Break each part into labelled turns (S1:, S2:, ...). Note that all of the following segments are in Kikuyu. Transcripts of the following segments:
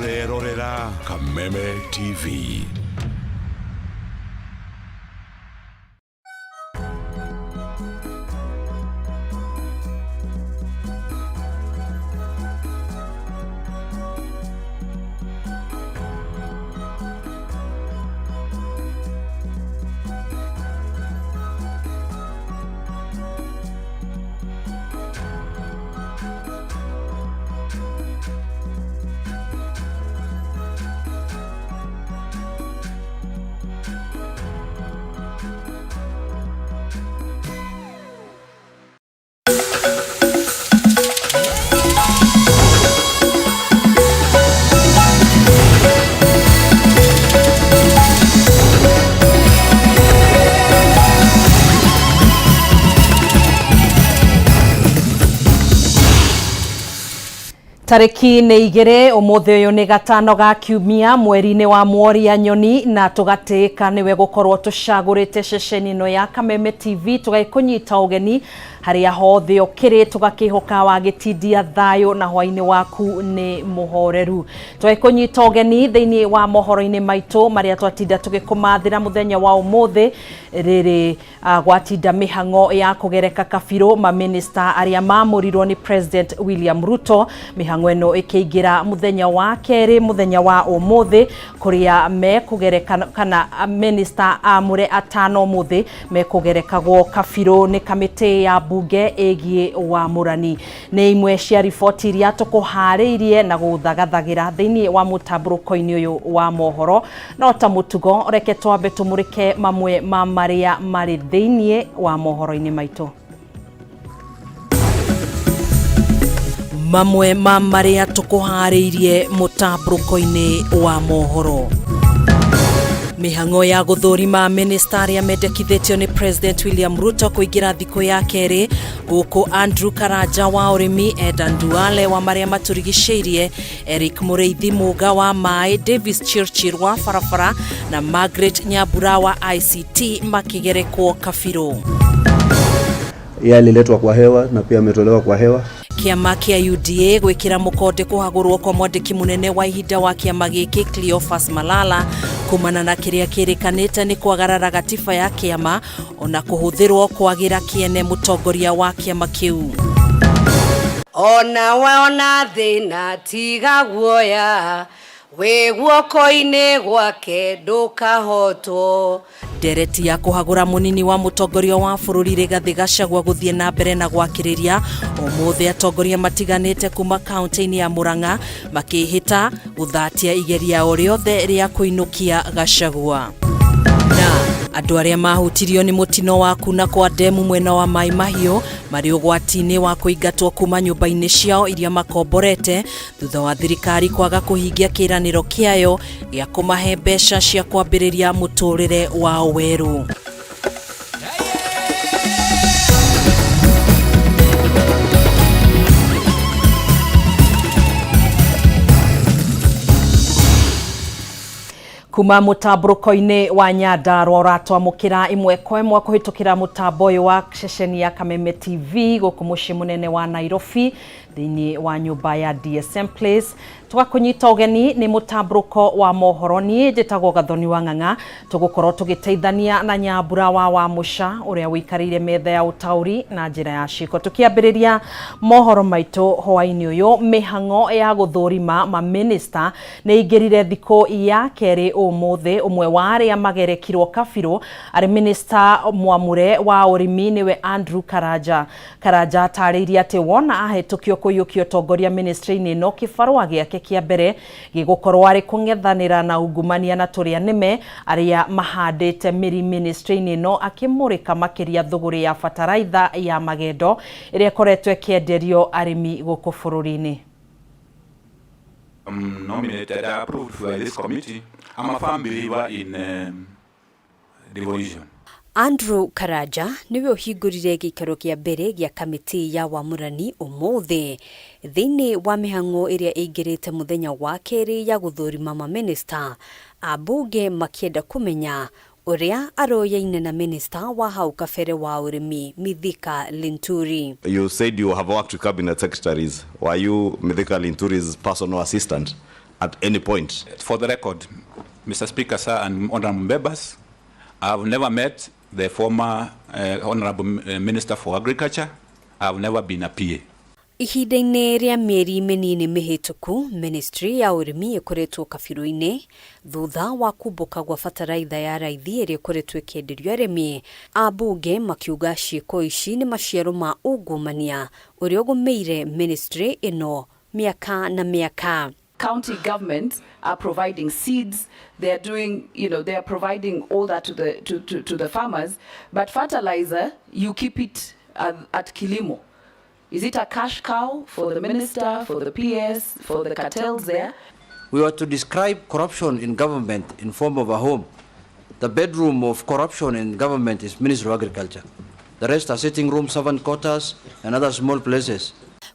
S1: Ũrerorera Kameme TV.
S2: Tarĩki nĩ 2 ũmũthĩ ũyũ nĩ gatano ga kiumia mweri-inĩ wa Mworia Nyoni na tũgatĩĩka nĩwe gũkorwo tũcagũrĩte ceceni ĩno ya Kameme TV tũgagĩkũnyita ũgeni harĩa hothe ũkĩrĩ tũgakĩhoka wagĩtindia thayũ na hwainĩ waku nĩ mũhoreru. Tũgagĩkũnyita ũgeni thĩinĩ wa mohoro-inĩ maitũ marĩa twatinda tũgĩkũmathĩra mũthenya wa ũmũthĩ rĩrĩ gwatinda mĩhang'o ya kũgereka kabirũ maminista arĩa mamũrirwo nĩ President William Ruto. Mĩhang'o ĩno ĩkĩingĩra mũthenya wa kerĩ mũthenya wa ũmũthĩ kũrĩa mekũgereka kana minista amũre atano ũmũthĩ mekũgerekagwo kabirũ nĩ kamĩtĩ ya mbunge ĩgiĩ wamũrani. Nĩ imwe cia riboti iria tũkũharĩirie na gũthagathagĩra thĩinĩ wa mũtambũrũko-inĩ ũyũ wa mohoro. No ta mũtugo reke twambe tũmũrĩke mamwe ma marĩa marĩ thĩinĩ wa mohoro-inĩ maitũ. Mamwe ma marĩa tũkũharĩirie mũtambũrũko-inĩ wa mohoro. Mĩhang'o ya gũthũrima minista arĩa mendekithĩtio nĩ President William Ruto kũingĩra thikũ ya kerĩ gũkũ Andrew Karanja wa ũrĩmi, Edan Duale wa marĩa matũrigicĩirie, Eric Mũrĩithi Mũga wa maĩ, Davis Chirchir wa barabara na Margaret Nyambura wa ICT makĩgerekwo kabirũ.
S3: Yeye aliletwa kwa hewa na pia ametolewa kwa hewa.
S2: Kĩama kĩa UDA gwĩkĩra mũkonde kũhagũrwo kwa mwandĩki mũnene wa ihinda wa kĩama gĩkĩ Cleophas Malala kumana na kĩrĩa kĩrĩkanĩte nĩ kwagarara gatiba ya kĩama ona kũhũthĩrwo kwagĩra kĩene mũtongoria wa kĩama kĩu.
S4: Ona wona thĩna tiga guoya wĩ guoko-inĩ gwake ndũkahotwo.
S2: Ndereti ya kũhagũra mũnini wa mũtongoria wa bũrũri Rigathĩ Gachagua gũthiĩ na mbere na gwakĩrĩria ũmũthĩ atongoria matiganĩte kuma kaunti-inĩ ya Murang'a makĩhĩta gũthatia igeria o rĩothe rĩa kũinũkia Gachagua. Na andũ arĩa mahutirio nĩ mũtino wa kuna kwa ndemu mwena wa Mai Mahiũ marĩ ũgwati-inĩ wa kũingatwo kuma nyũmba-inĩ ciao iria makomborete thutha wa thirikari kwaga kũhingia kĩĩranĩro kĩayo gĩa kũmahe mbeca cia kwambĩrĩria mũtũrĩre wao werũ. Kuma mũtambũrũko-inĩ wa Nyandarua ũratwamũkĩra ĩmwe kwa ĩmwe kũhĩtũkĩra mũtambo ũyũ wa ceceni ya Kameme TV gũkũ mũciĩ mũnene wa Nairobi thĩinĩ wa nyũmba ya DSM Place. Tũgakũnyita ũgeni nĩ mũtambũrũko wa mohoro. Niĩ njĩtagwo Gathoni wa Ng'ang'a, tũgũkorwo tũgĩteithania na Nyambura wa Wamũca ũrĩa ũikarĩire metha ya ũtaũri na njĩra ya ciĩko. Tũkĩambĩrĩria mohoro maitũ hwaĩ-inĩ ũyũ, mĩhang'o ya gũthũrima maminista nĩ ingĩrire thikũ ya kerĩ ũmũthĩ. Ũmwe wa arĩa magerekirwo kabirũ arĩ minista mwamũre wa ũrĩmi nĩwe Andrew Karanja. Karanja atarĩirie atĩ wona ahĩtũkio kũiyũkia ũtongoria ministry-inĩ ĩno kĩbarũa gĩake kĩa mbere gĩgũkorwo arĩ kũng'ethanĩra na ungumania na tũrĩa nĩme arĩa mahandĩte mĩri ministry-inĩ ĩno, akĩmũrĩka makĩria thũgũrĩ ya bataraitha ya magendo ĩrĩa ĩkoretwo ĩkĩenderio arĩmi gũkũ bũrũri-inĩ.
S1: I'm nominated, approved by this committee. I'm a firm believer in devolution.
S4: Andrew Karanja nĩwe ũhingũrire gĩikaro kĩa mbere gĩa kamĩtĩ ya wamũrani ũmũthĩ thĩinĩ wa mĩhang'o ĩrĩa ĩingĩrĩte mũthenya wa kerĩ ya gũthũrima maminista ambunge makĩenda kũmenya ũrĩa aroyaine na minista wa hau kabere wa ũrĩmi Mithika Linturi.
S5: You said you have worked with cabinet secretaries. Were you Mithika Linturi's personal assistant? At any point.
S1: For the record, Mr. Speaker, sir, and honorable members, I have never met the former Honorable Minister for Agriculture. I have never been a PA.
S4: Ihinda-inĩ rĩa mĩeri mĩnini mĩhĩtũku, ministry ya ũrĩmi ĩkoretwo kabirũ-inĩ thutha wa kumbũka gwa bataraitha ya raithi ĩrĩa ĩkoretwo ĩkĩenderio arĩmi. Ambunge makiuga ciĩko ici nĩ maciaro ma ungumania ũrĩa ũgũmĩire ministry ĩno mĩaka na mĩaka.
S6: County governments are providing seeds, they are doing, they are providing all that to the to the farmers, but fertilizer, you keep it at Kilimo. Is it a cash cow for the minister, for the PS, for the cartels there?
S7: We were to describe corruption in government in form of a home. The bedroom of corruption in government is Ministry of Agriculture. The rest are sitting rooms, servant quarters, and other small places.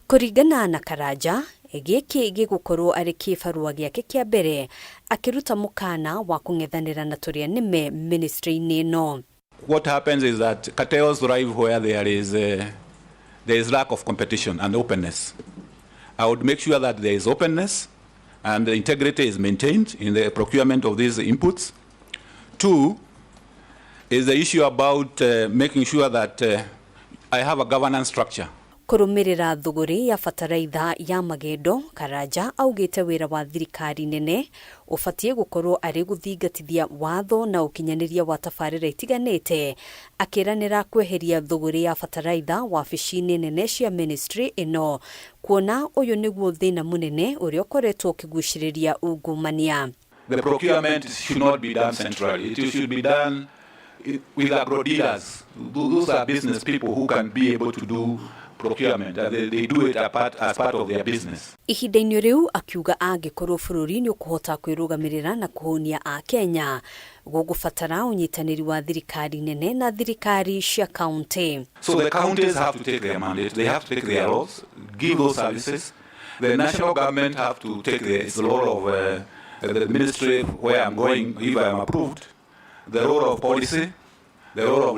S4: Kũringana na Karanja, gĩkĩ gĩgũkorwo arĩ kĩbarũa gĩake kĩa mbere akĩruta mũkana wa kũng'ethanĩra na tũrĩa nĩme ministry-inĩ ĩno.
S1: What happens is that cartels thrive where there is lack of competition and openness. I would make sure that there is openness and the integrity is maintained in the procurement of these inputs. Two is the issue about making sure that I have a governance structure.
S4: Kũrũmĩrĩra thũgũrĩ ya bataraitha ya magendo, Karanja augĩte wĩra wa thirikari nene ũbatiĩ gũkorwo arĩ gũthingatithia watho na ũkinyanĩria wa tabarĩra itiganĩte, akĩranĩra kweheria thũgũrĩ ya bataraitha wabici-inĩ nene cia ministry ĩno, kuona ũyũ nĩguo thĩna mũnene ũrĩa ũkoretwo ũkĩgucĩrĩria ungumania.
S1: The procurement should not be done centrally. It should be done with agro dealers. Those are business people who can be able to do procurement. They do it as part of their business.
S4: Ihinda-inĩ rĩu akiuga angĩkorwo bũrũri nĩ ũkũhota kwĩrũgamĩrĩra na kũhũnia Akenya, gũgũbatara ũnyitanĩri wa thirikari nene na thirikari cia kaunti.
S1: So the counties have to take their mandate, they have to take their roles, give those services. The national government have to take its role of the ministry where I'm going, if I'm approved, the role of policy, the role of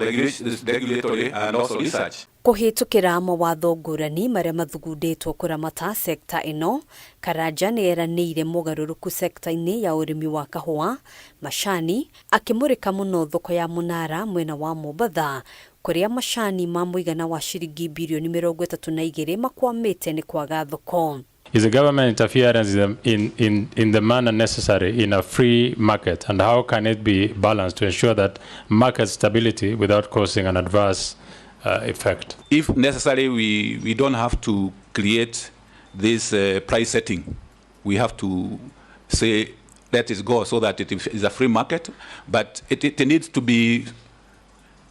S1: regulatory and also research.
S4: Kũhĩtũkĩra mawatho ngũrani marĩa mathugundĩtwo kũramata sekta ĩno, Karanja nĩ eranĩire mogarũrũku sekta-inĩ ya ũrĩmi wa kahũa, macani, akĩmũrĩka mũno thoko ya Mũnara mwena wa Mombatha, kũrĩa macani ma mũigana wa ciringi birioni 32 makwamĩte nĩ kwaga thoko.
S8: Is the government interference in the manner necessary in a free market, and how can it be balanced to ensure that market stability without causing an adverse effect?
S1: If necessary, we don't have to create this price setting. We have to say, let it go so that it is a free market, but it needs to be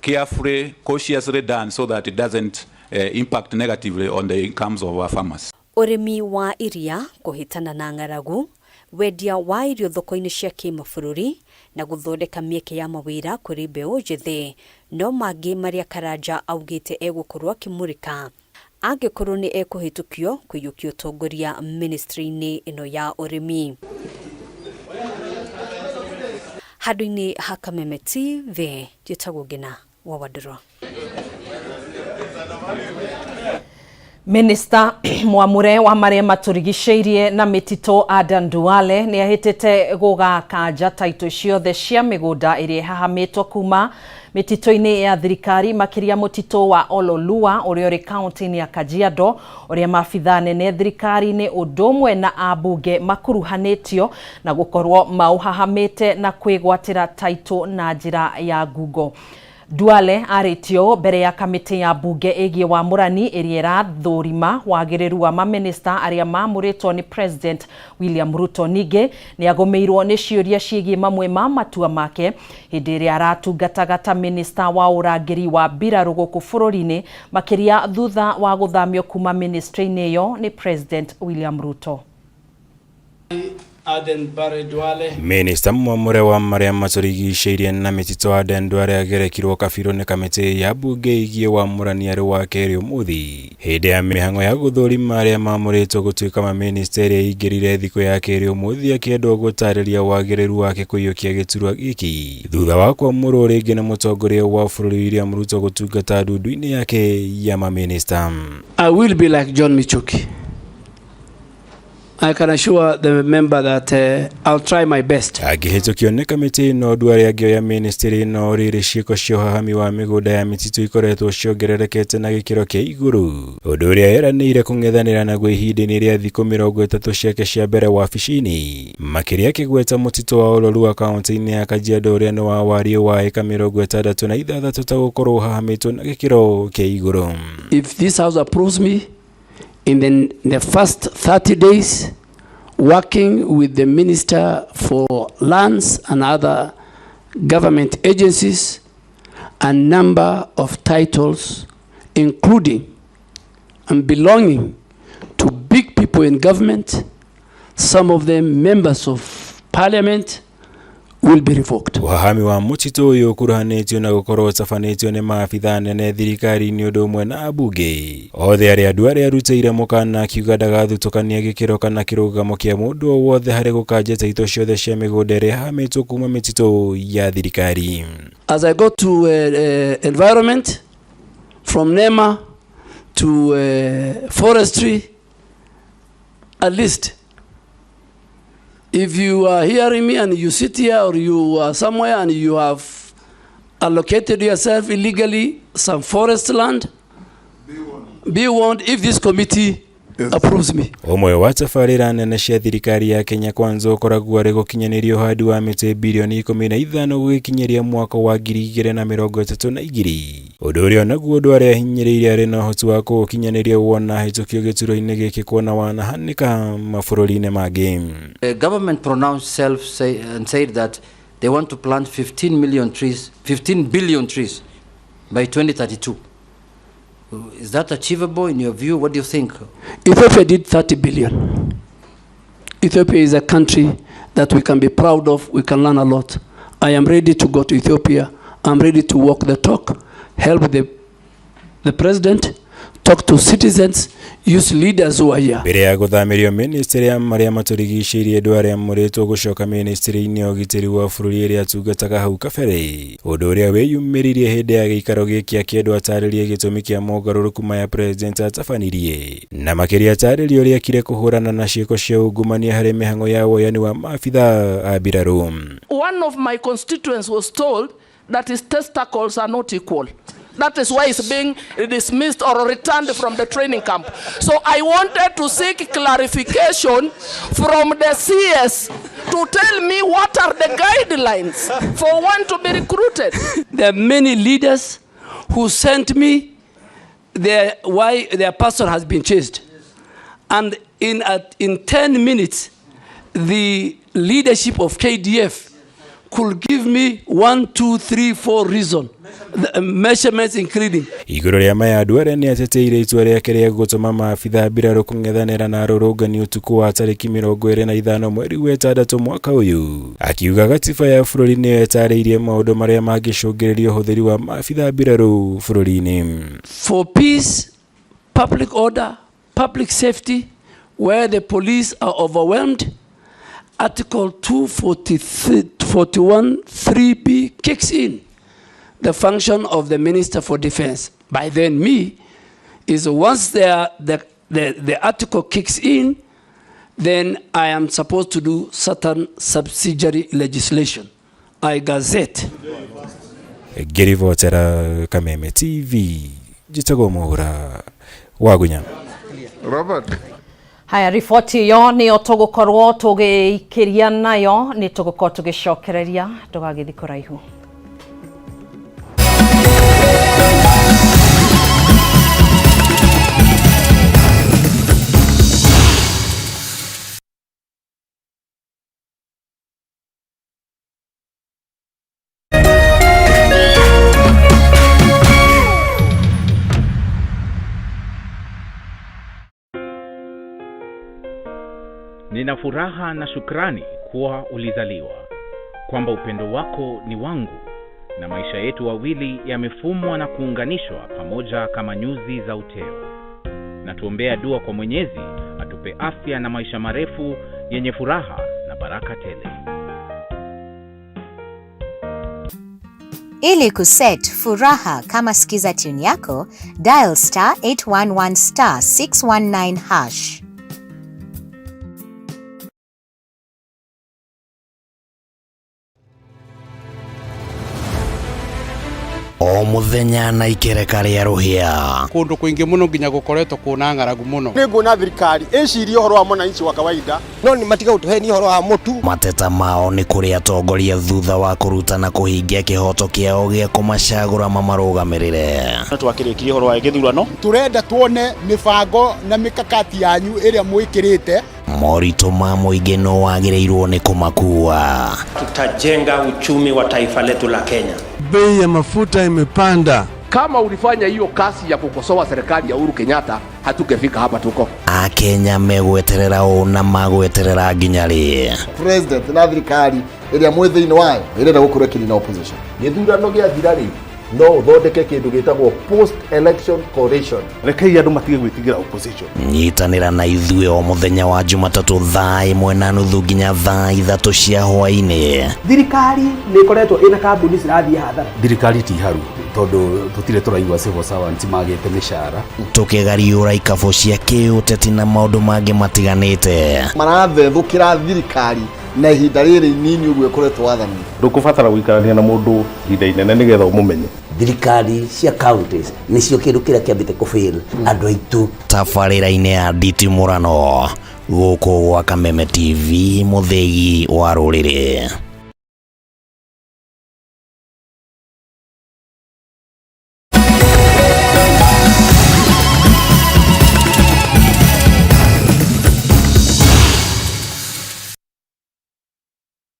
S1: carefully, cautiously done so that it doesn't impact negatively on the incomes of our farmers.
S4: Ũrĩmi wa iria, kũhĩtana na ng'aragu, wendia wa irio thoko-inĩ cia kĩmabũrũri na gũthondeka mĩeke ya mawĩra kũrĩ mbeũ njĩthĩ no mangĩ marĩa Karanja augĩte egũkorwo akĩmũrĩka angĩkorwo nĩ ekũhĩtũkio kũiyũkia ũtongoria ministry-inĩ ĩno ya ũrĩmi. Handũ-inĩ ha Kameme TV, njĩtagwo Ngina wa Wandũrũ.
S2: Minista mwamure wa marĩa matũrigicĩirie na mĩtitũ Adan Duale nĩ ahĩtĩte gũgakanja taitũ ciothe cia mĩgũnda ĩrĩa ĩhahamĩtwo kuma mĩtitũ-inĩ ya thirikari, makĩria mũtitũ wa Ololua ũrĩa ũrĩ kaunti-inĩ ya Kajiado, ũrĩa maabithaa nene thirikari-inĩ ũndũ ũmwe na ambunge makuruhanĩtio na gũkorwo maũhahamĩte na kwĩgwatĩra taitũ na njĩra ya ngungo. Duale arĩtio mbere ya kamĩtĩ ya mbunge ĩgiĩ wamũrani ĩrĩa ĩrathũrima wagĩrĩru wa mamĩnĩsta arĩa mamũrĩtwo nĩ President William Ruto. Ningĩ nĩ agũmĩirwo nĩ ciũria ciĩgiĩ mamwe ma matua make hĩndĩ ĩrĩa aratungataga ta minista wa ũrangĩri wa mbirarũ gũkũ bũrũri-inĩ, makĩria thutha wa gũthamio kuma ministry-inĩ ĩyo nĩ President William Ruto.
S9: Aden Barre Duale.
S10: Minista mwamure wa marĩa matũrigicĩirie na mĩtitũ Aden Duale agerekirwo kabirũ nĩ kamĩtĩ ya mbunge ĩgiĩ wamũrani arĩ wa kerĩ ũmũthĩ hĩndĩ ya mĩhang'o ya gũthũrima arĩa mamũrĩtwo gũtuĩka mamĩnĩsta ĩrĩa ĩingĩrire thikũ ya kerĩ ũmũthĩ, akĩendwo gũtarĩria wagĩrĩru wake kũiyũkia gĩturwa gĩkĩ thutha wa kwamũrwo rĩngĩ na mũtongoria wa bũrũri William Ruto gũtungata ndundu-inĩ yake ya mamĩnĩsta.
S9: I will be like John Michuki.
S5: I can assure the member that I'll try my best.
S10: Angĩhĩtũkio nĩ kamĩtĩ ĩno Duale angĩoya ministry ĩno rĩrĩ ciĩko cia ũhahami wa mĩgũnda ya mĩtitũ ikoretwo ciongererekete na gĩkĩro kĩa igũrũ, ũndũ ũrĩa eranĩire kũng'ethanĩra naguo ihinda-inĩ rĩa thikũ 30 ciake cia mbere wabici-inĩ. Makĩria akĩgweta mũtitũ wa Ololua kaunti-inĩ ya Kajiado ũrĩa nĩ wa wariĩ wa ĩka 66 ta gũkorwo ũhahamĩtwo na gĩkĩro kĩa igũrũ.
S5: If this house approves me in the first 30 days, working with the Minister for Lands and other government agencies, a number of titles, including and belonging to big people in government, some of them members of parliament, will be revoked.
S10: Ũhahami wa mũtitũ ũyũ ũkuruhanĩtio na gũkorwo ũtabanĩtio nĩ maabithaa nene thirikari-inĩ ũndũ ũmwe na ambunge othe arĩa Duale arutĩire mũkana akiuga ndagathutũkania gĩkĩro kana kĩrũgamo kĩa mũndũ o wothe harĩ gũkanja taito ciothe cia mĩgũnda ĩrĩa ĩhahamĩtwo kuma mĩtitũ ya thirikari.
S5: As I go to environment, from NEMA to forestry, at least if you are hearing me and you sit here or you are somewhere and you have allocated yourself illegally some forest land, be warned if this committee approves me.
S10: Ũmwe wa tabarĩra nene cia thirikari ya Kenya Kwanza ũkoragwo arĩ gũkinyanĩria ũhandi wa mĩtĩ birioni 15 gũgĩkinyĩria mwaka wa 2032, ũndũ ũrĩa onaguo Duale ahinyĩrĩirie arĩ na ũhoti wa kũũkinyanĩria wona ahĩtũkio gĩturwa-inĩ gĩkĩ kuona wanahanĩka mabũrũri-inĩ mangĩ.
S7: The government pronounced self say, and said that they want to plant 15 million trees, 15 billion trees by 2032. Is that achievable in your view? What do you think?
S5: Ethiopia did 30 billion. Ethiopia is a country that we can be proud of. We can learn a lot. I am ready to go to Ethiopia. I'm ready to walk the talk, help the president, talk to citizens, use leaders who are here.
S10: Mbere ya gũthamĩrio ministry ya marĩa matũrigicĩirie Duale amũrĩtwo gũcoka ministry-inĩ ya ũgitĩri wa bũrũri ĩrĩa atungataga hau kabere, ũndũ ũrĩa wĩyumĩririe hĩndĩ ya gĩikaro gĩkĩ akĩendwo atarĩrie gĩtũmi kĩa mogarũrũku maya president atabanirie, na makĩria atarĩrie ũrĩa ekire kũhũrana na ciĩko cia ungumania harĩ mĩhang'o ya woyani wa maabithaa a mbirarũ.
S9: One of my constituents was told that his testicles are not equal. That is why he's being dismissed or returned from the training camp. So I wanted to seek clarification from the CS to tell me what are the guidelines for one to be recruited.
S5: There are many leaders who sent me why their pastor has been chased. And in 10 minutes, the leadership of KDF could give me 1, 2, 3, 4 reasons. The measurements including
S10: igũrũ rĩa maya Duale nĩ ateteire itua rĩake rĩa gũtũma maabithaa mbirarũ kũng'ethanĩra na arũrũngani ũtukũ wa tarĩki 25 mweri wa 6 mwaka ũyũ, akiuga gatiba ya bũrũri nĩyo ĩtarĩirie maũndũ marĩa mangĩcũngĩrĩria ũhũthĩri wa maabithaa mbirarũ bũrũri-inĩ.
S5: For peace, public order, public safety, where the police are overwhelmed, Article 241(3)(b) kicks in. The function of the Minister for Defense, by then me, is once the article kicks in, then I am supposed to do certain subsidiary legislation. I gazette.
S10: Ngĩribotera Kameme TV, njĩtagwo Mwaura Wagunya.
S11: Robert.
S2: Haya, riboti ĩyo nĩyo tũgũkorwo tũgĩikĩria nayo, nĩ tũgũkorwo tũgĩcokereria, ndũgagĩthiĩ kũraihu.
S12: Nina furaha na shukrani kuwa ulizaliwa, kwamba upendo wako ni wangu na maisha yetu wawili yamefumwa na kuunganishwa pamoja kama nyuzi za uteo. Na tuombea dua kwa Mwenyezi atupe afya na maisha marefu yenye furaha na baraka tele.
S13: Ili kuset furaha kama skiza tune yako, dial *811 *619#.
S11: O muthenya na ikereka rĩa rũhĩa.
S14: Kũndũ kũingĩ mũno nginya gũkoretwo kũna ng'aragu mũno.
S15: Nĩ nguona thirikari ĩcirie ũhoro wa mwananchi wa kawaida no nĩ matiga gũtũhenia ũhoro wa mũtu.
S11: Mateta mao nĩ kũrĩ atongoria thutha wa kũruta na kũhingia kĩhoto kĩao gĩa kũmacagũra mamarũgamĩrĩre.
S16: Twakĩrĩkirie ũhoro wa gĩthurano.
S15: Tũrenda tuone mĩbango na mĩkakati yanyu ĩrĩa mwĩkĩrĩte.
S11: Moritũ ma mũingĩ no wagĩrĩirwo nĩ kũmakua.
S17: Tutajenga uchumi wa taifa letu la Kenya.
S18: Bei ya mafuta imepanda.
S9: Kama ulifanya hiyo kazi ya kukosoa serikali ya Uhuru Kenyatta, hatungefika hapa tuko.
S11: Akenya megweterera ũ na magweterera nginya rĩ?
S19: President na thirikari ĩrĩa mwĩ thĩinĩ wayo ĩrenda gũkorwo ĩkĩnina opposition.
S20: Gĩthurano gĩathira rĩ, no ũthondeke kĩndũ gĩtagwo post election coalition.
S21: Rekei andũ matige gwĩtigĩra opposition.
S11: Nyitanĩra na ithuĩ o mũthenya wa Jumatatũ thaa 1:30 nginya thaa 3 cia hwaĩ-inĩ.
S22: Thirikari nĩ ĩkoretwo ĩna kambuni cirathiĩ hathara.
S23: Thirikari ti haru tondũ tũtirĩ tũraigua civil servants magĩte mĩcara.
S11: Tũkĩgariũra ikabũ cia kĩũteti na maũndũ mangĩ matiganĩte.
S19: Marathethũkĩra thirikari na ihinda rĩrĩ inini ũguo ĩkoretwo wathani.
S21: Ndũkũbatara gũikarania na mũndũ ihinda inene nĩgetha ũmũmenye.
S24: Thirikari cia counties nĩcio kĩndũ kĩrĩa kĩambĩte kũfail andũ aitũ.
S11: Tabarĩra-inĩ ya nditimũrano gũkũ gwa Kameme TV, mũthĩgi wa rũrĩrĩ.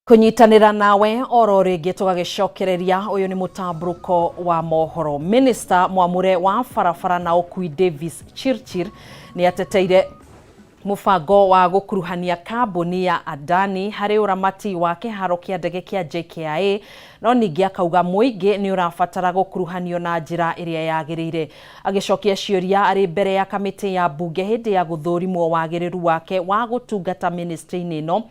S2: Kunyitanĩra nawe oro rĩngĩ tũgagĩcokereria ũyũ nĩ mũtambũrũko wa mohoro. Minister mwamũre wa barabara na ũkui Davis Chirchir nĩ ateteire mũbango wa gũkuruhania kambuni ya Adani harĩ ũramati wa kĩharo kĩa ndege kĩa JKIA, no ningĩ akauga mũingĩ nĩ ũrabatara gũkuruhanio na njĩra ĩrĩa yagĩrĩire. Agĩcokia ciũria arĩ mbere ya kamĩtĩ ya mbunge hĩndĩ ya gũthũrimwo wagĩrĩru wake wa gũtungata ministry-inĩ ĩno,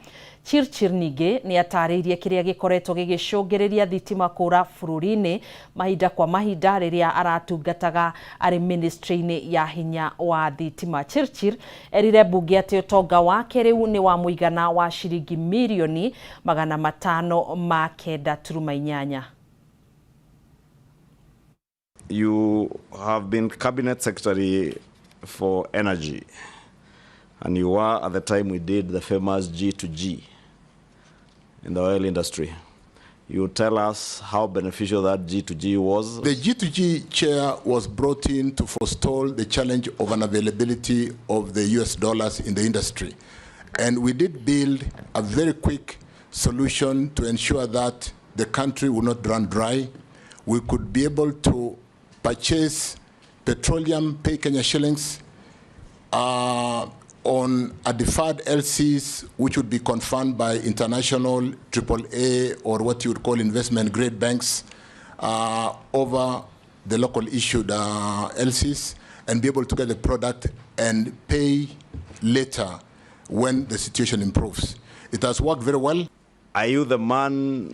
S2: Chirchir ningĩ nĩ atarĩirie kĩrĩa gĩkoretwo gĩgĩcũngĩrĩria thitima kũra bũrũri-inĩ mahinda kwa mahinda rĩrĩa aratungataga arĩ ministry-inĩ ya hinya wa thitima. Chirchir erire mbunge atĩ ũtonga wake rĩu nĩ wa mũigana wa ciringi mirioni 509.8.
S25: You have been cabinet secretary for energy, and you were at the time we did the famous G2G in the oil industry. You tell us how beneficial that G2G was.
S26: The G2G chair was brought in to forestall the challenge of unavailability of the US dollars in the industry. And we did build a very quick solution to ensure that the country would not run dry. We could be able to purchase petroleum, pay Kenya shillings, on a deferred LCs, which would be confirmed by international AAA or what you would call investment grade banks over the local issued LCs, and be able to get the product and pay later when the situation improves. It has worked very well.
S25: Are you the man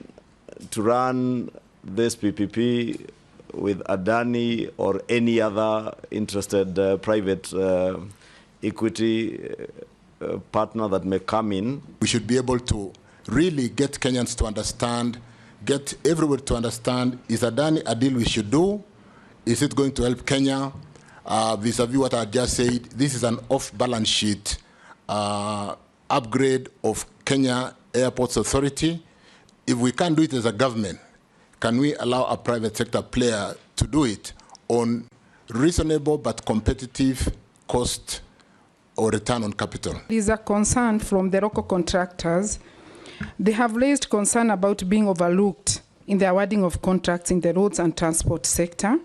S25: to run this PPP with Adani or any other interested private equity partner that may come in?
S26: We should be able to really get Kenyans to understand, get everybody to understand, is Adani a deal we should do? Is it going to help Kenya? Vis-a-vis what I just said, this is an off-balance sheet upgrade of Kenya Airports Authority. If we can't do it as a government, can we allow a private sector player to do it on reasonable but competitive cost or return on capital?
S27: There is a concern from the local contractors. They have raised concern about being overlooked in the awarding of contracts in the roads and transport sector,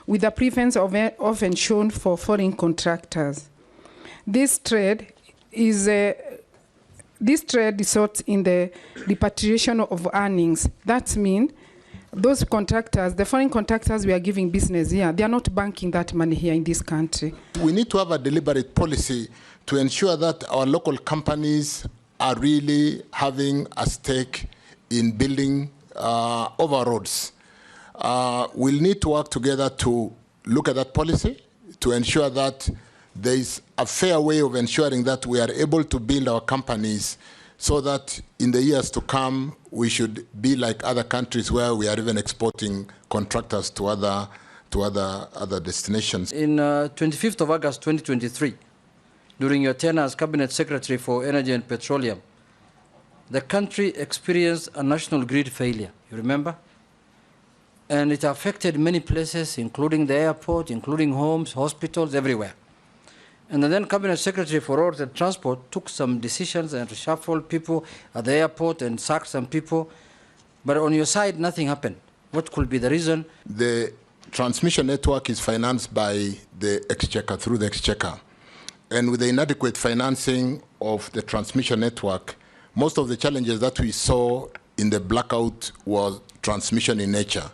S27: with a preference often shown for foreign contractors. This trade results in the repatriation of earnings. That means those contractors, the foreign contractors we are giving business here, they are not banking that money here in this country.
S26: We need to have a deliberate policy to ensure that our local companies are really having a stake in building over roads. We'll need to work together to look at that policy to ensure that there is a fair way of ensuring that we are able to build our companies so that in the years to come we should be like other countries where we are even exporting contractors to other destinations.
S1: In 25th of August 2023, during your tenure as Cabinet Secretary for Energy and Petroleum, the country experienced a national grid failure, you remember? And it affected many places, including the airport, including homes, hospitals, everywhere. And the then Cabinet Secretary for Roads and Transport took some decisions and reshuffled people at the airport and sacked some people. But on your side, nothing happened. What could be the reason?
S26: The transmission network is financed by the Exchequer, through the Exchequer. And with the inadequate financing of the transmission network, most of the challenges that we saw in the blackout was transmission in nature.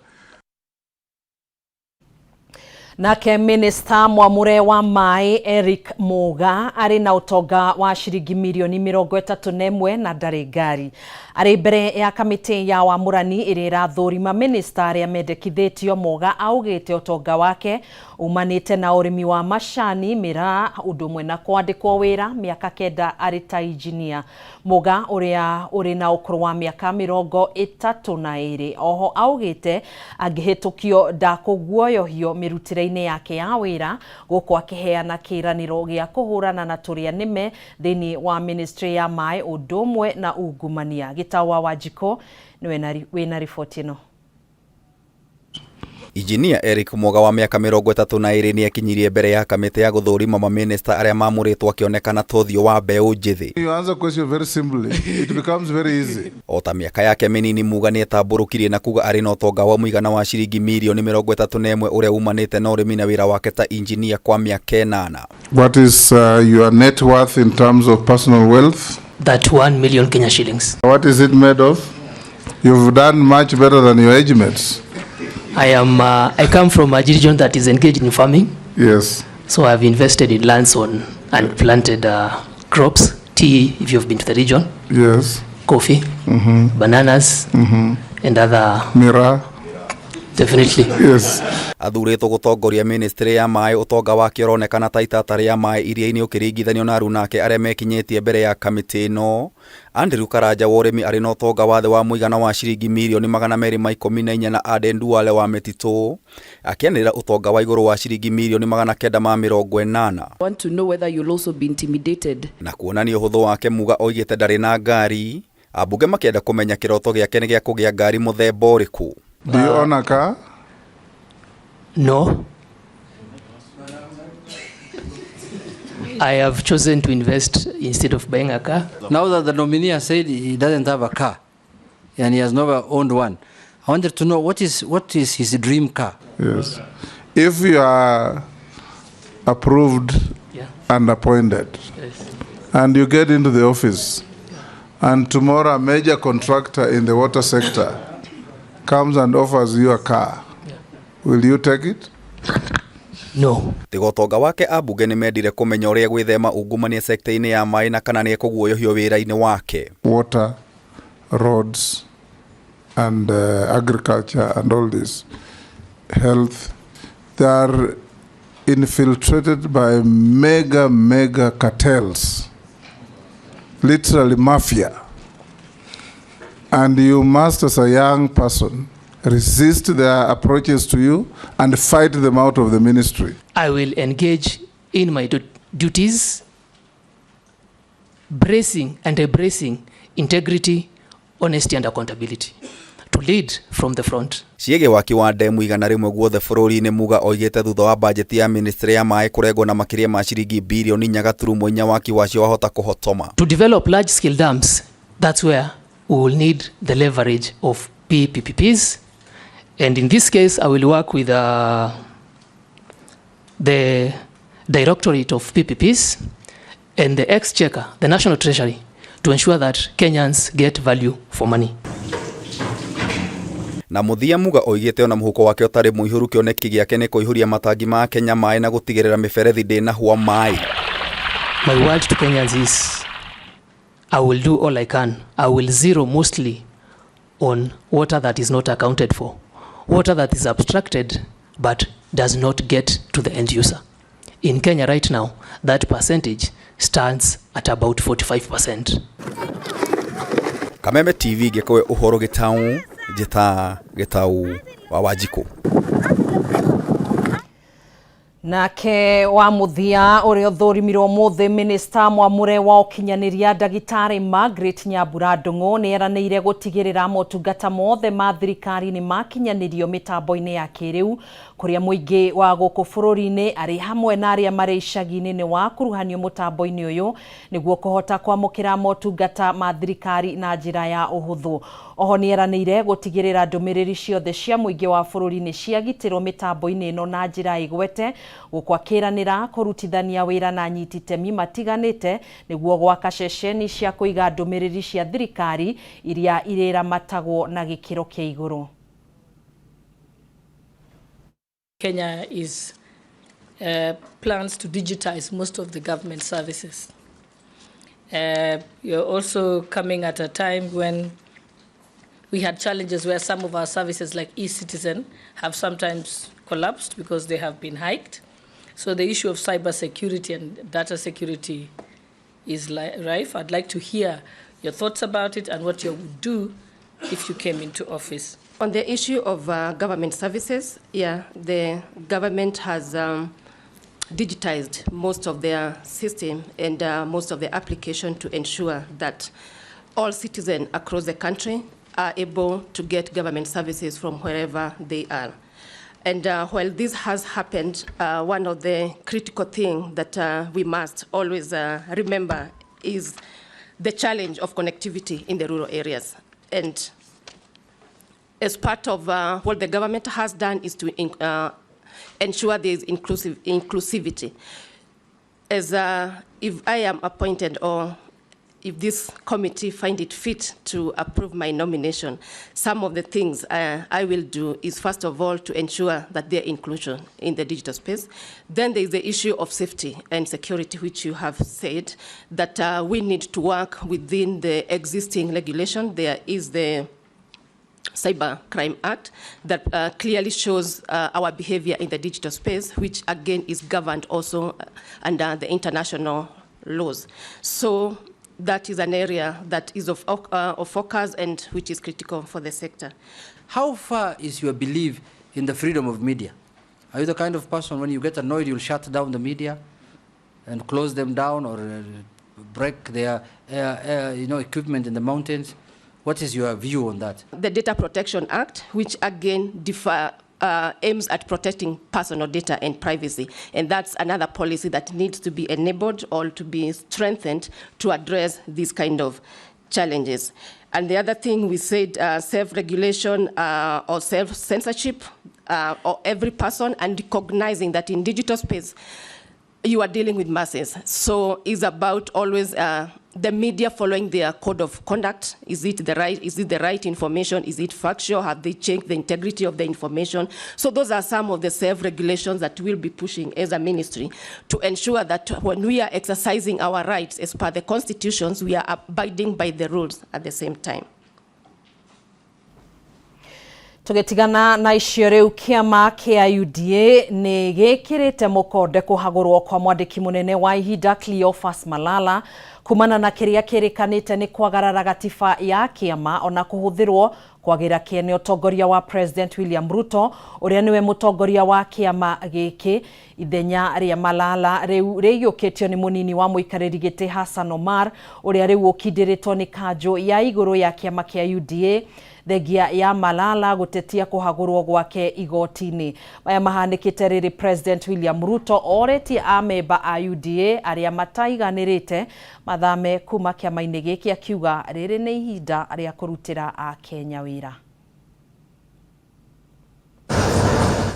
S2: Nake Minister mwamure wa maĩ Eric Muga arĩ na ũtonga wa ciringi mirioni 31 na ndarĩ ngari. Arĩ mbere ya kamĩtĩ ya wamũrani ĩrĩa ĩrathũrima minister arĩa mendekithĩtio, Muga augĩte ũtonga wake umanĩte na ũrĩmi wa macani, mĩraa, ũndũ ũmwe na kwandĩkwo wĩra mĩaka 9 arĩ ta injinia. Muga ũrĩa ũrĩ na ũkũrũ wa mĩaka 32 oho augĩte angĩhĩtũkio ndakũguoyohio mĩrutĩre yake ya wĩra, gũkũ akĩheana kĩĩranĩro gĩa kũhũrana na tũrĩa nĩme thĩinĩ wa ministry ya maĩ ũndũ ũmwe na ungumania. Gĩtawa Wanjikũ nĩwe wĩna riboti ĩno.
S3: Injinia Eric Muga wa mĩaka 32 nĩakinyirie mbere ya kamĩtĩ ya gũthũrima mamĩnĩsta arĩa mamũrĩtwo akĩonekana ta ũthiũ wa mbeũ njĩthĩ.
S18: You answer question very simply, it becomes very easy.
S3: O ta mĩaka yake mĩnini, Muga nĩetambũrũkirie na kuga arĩ na ũtonga wa mũigana wa ciringi mirioni 31 ũrĩa umanĩte na ũrĩmi na wĩra wake ta injinia kwa mĩaka 8.
S18: What is your net worth in terms of personal wealth?
S4: 31 million Kenya shillings.
S18: What is it made of? You've done much better than your age mates.
S4: I come from a region that is engaged in farming.
S18: Yes.
S4: So I've invested in lands on and planted crops, tea, if you've been to the region.
S18: Yes.
S4: Coffee,
S18: mm-hmm.
S4: bananas,
S18: mm-hmm.
S4: and other.
S18: Miraa.
S4: Definitely.
S18: Yes.
S3: Athuurĩtwo gũtongoria ministry ya maĩ, ũtonga wake ũronekana ta itata rĩa maĩ iria-inĩ ũkĩringithanio na arunake arĩa mekinyĩtie mbere ya kamĩtĩ ĩno. Andrew Karanja wa ũrĩmi arĩ na ũtonga wa thĩ wa mũigana wa ciringi mirioni 214 na Aden Duale wa mĩtitũ akĩanĩrĩra ũtonga wa igũrũ wa ciringi mirioni 980.
S5: Want to know whether you'll also be intimidated.
S3: Na kuonania ũhũthũ wake, Muga oigĩte ndarĩ na ngari. Ambunge makĩenda kũmenya kĩroto gĩake nĩ gĩa kũgĩa ngari mũthemba ũrĩkũ.
S18: Do you own a car?
S4: No. I have chosen to invest instead of buying a car.
S1: Now that the nominee has said he doesn't have a car and he has never owned one, I wanted to know what is his dream car?
S18: Yes. If you are approved and appointed,
S4: yes,
S18: and you get into the office, and tomorrow a major contractor in the water sector comes and offers you a car, will you take it?
S4: No.
S3: Tiga ũtonga wake, ambunge nĩmendire kũmenya ũrĩa gwĩthema ungumania sekta-inĩ ya maĩ na kana nĩekũguoyohio wĩra-inĩ wake.
S18: Water, roads, and agriculture and all this, health, they are infiltrated by mega cartels, literally mafia. And you must, as a young person, resist their approaches to you and fight them out of the ministry.
S4: I will engage in my duties, bracing and embracing integrity, honesty and accountability, to lead from the front.
S3: Ciĩgiĩ waki wa ndemu 100 guothe bũrũri-inĩ, Muga oigĩte thutha wa bajeti ya ministry ya maĩ kũrengwo na makĩria ma ciringi birioni 4.4 waki wacio wahota kũhotoma.
S4: To develop large scale dams, that's where we will need the leverage of PPPs, and in this case I will work with the Directorate of PPPs and the Exchequer, the National Treasury, to ensure that Kenyans get value for money.
S3: Na mũthia, Muga oigĩte ona mũhuko wake ũtarĩ mũihũru, kĩoneki gĩake nĩ kũihũria matangi ma Kenya maĩ na gũtigĩrĩra mĩberethi ndĩnahũa maĩ.
S4: My word to Kenyans is I will do all I can. I will zero mostly on water that is not accounted for, water that is abstracted but does not get to the end user. In Kenya right now, that percentage stands at about 45%.
S3: Kameme TV ngĩkũhe ũhoro gĩtaũ njĩta gĩtaũ wa Wanjikũ.
S2: Nake wa muthia uria uthurimirwo muthi minista mwamure wa ukinyaniria ndagitari Margaret Nyambura Ndung'u ni eranĩire gutigirira motungata mothe ma thirikari ni makinyanirio mitambo-ini ya kiriu kuria muingi wa guku bururi-ini ari hamwe na aria mari icagi-ini ni wakuruhanio mutambo-ini uyu niguo kuhota kwamukira motungata ma thirikari na njira ya uhuthu. Oho ni eranĩire gutigirira ndumiriri ciothe cia muingi wa bururi ni ciagitirwo mitambo-ini ino na njira igwete guku akiranira kurutithania wira na anyiti itemi matiganite niguo gwaka ceceni cia kuiga ndumiriri cia thirikari iria iriramatagwo na gikiro kia iguru.
S6: Kenya is plans to digitize most of the government services. You're also coming at a time when we had challenges where some of our services like eCitizen have sometimes collapsed because they have been hiked. So the issue of cybersecurity and data security is rife. I'd like to hear your thoughts about it and what you would do if you came into office.
S7: On the issue of government services, yeah, the government has digitized most of their system and most of the application to ensure that all citizens across the country are able to get government services from wherever they are. And while this has happened, one of the critical things that we must always remember is the challenge of connectivity in the rural areas. And as part of what the government has done is to ensure there is inclusivity. As if I am appointed or if this committee find it fit to approve my nomination, some of the things I will do is, first of all, to ensure that their inclusion in the digital space. Then there is the issue of safety and security, which you have said, that we need to work within the existing regulation. There is the Cyber Crime Act that clearly shows our behavior in the digital space, which again is governed also under the international laws. So that is an area that is of focus and which is critical for the sector.
S1: How far is your belief in the freedom of media? Are you the kind of person when you get annoyed, you'll shut down the media and close them down or break their equipment in the mountains? What is your view on that?
S7: The Data Protection Act, which again aims at protecting personal data and privacy. And that's another policy that needs to be enabled or to be strengthened to address these kind of challenges. And the other thing we said, self-regulation or self-censorship or every person, and recognizing that in digital space, you are dealing with masses. So it's about always the media following their code of conduct. Is it the right information? Is it factual? Have they checked the integrity of the information? So those are some of the self-regulations that we'll be pushing as a ministry to ensure that when we are exercising our rights as per the constitutions, we are abiding by the rules at the same time.
S2: Tugetigana na icio riu kiama kia UDA ni gikirite mukonde kuhagurwo kwa mwandiki munene wa ihinda Cleophas Malala kumana na kiria kirikanite ni kwagarara gatiba ya kiama ona kuhuthirwo kwagira kiene utongoria wa President William Ruto uria niwe mutongoria wa kiama giki. Ithenya ria Malala riu riyukitio ni munini wa muikariri giti Hassan Omar uria riu ukindiritwo ni kanjo ya iguru ya kiama kia UDA thengia ya Malala gutetia kuhagurwo gwake igoti-ini. Maya mahanikite riri President William Ruto oretie amemba a UDA aria mataiganirite mathame kuma kiama-ini giki akiuga riri ni ihinda ria kurutira a Kenya wira.